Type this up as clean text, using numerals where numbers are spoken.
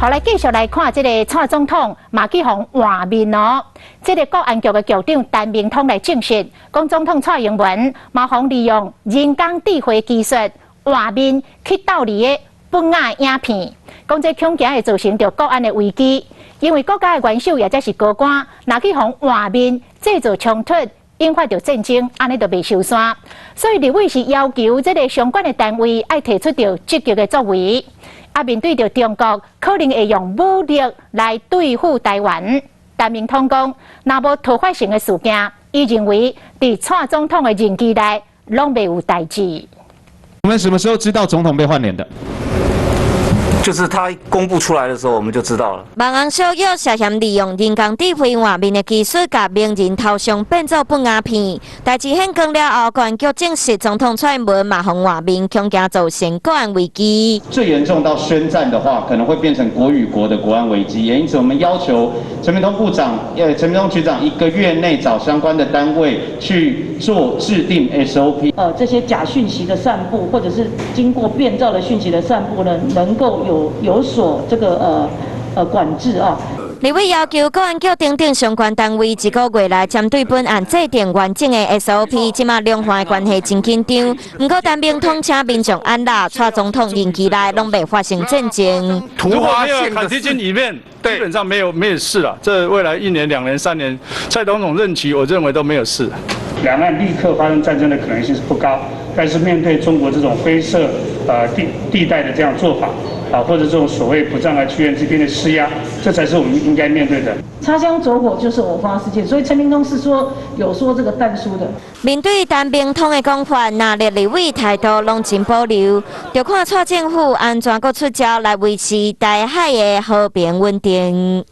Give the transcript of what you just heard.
好，來繼續來看這个蔡總統嘛去予換面哦。這个國安局的局長陳明通來證實，講總統蔡英文嘛予利用人工智慧技術換面去鬥佇个本仔影片，講這恐驚會造成著國安的危機，因為國家的元首也則是高官，若去予換面製造衝突，引發著戰爭，按呢就袂收山。所以立委是要求這个相關的單位愛提出著積極的作為。啊，面對著中國可能會用武力來對付台灣，陳明通講，若無突發性的事件，伊認為佇蔡總統的任期內攏袂有代誌。我們什麼時候知道總統被換臉的？就是他公布出來的時候，我們就知道了。網紅小玉涉嫌利用人工智慧換面的技術，共名人頭像變做本仔片。代誌顯光了後，國安局證實總統蔡英文嘛予換面，恐驚造成國安危機。最嚴重到宣戰的話，可能會變成國與國的國安危機。也因此，我們要求陳明通部長、陳明通局長一個月內找相關的單位去做制定 SOP。這些假訊息的散布，或者是經過變造的訊息的散布呢，能夠有所這個管制啊。立委要求國安局等等相關單位一個月內針對本案制定完整的 SOP。這馬兩岸的關係真緊張，毋過陳明通請民眾按捺，蔡總統任期內攏袂發生戰爭。如果沒有卡基金裡面，基本上沒有事了。這未來一年、2年、3年，蔡總統任期，我認為都沒有事。兩岸立刻發生戰爭的可能性是不高，但是面對中國這種灰色地帶的這樣做法，啊，或者這種所謂不障礙區域這邊的施壓，這才是我們應該面對的。擦槍走火就是偶發事件，所以陳明通是說有說這個但書的。面對陳明通的講法，藍綠立委態度攏真保留，就看蔡政府按怎閣出招來維持台海的和平穩定。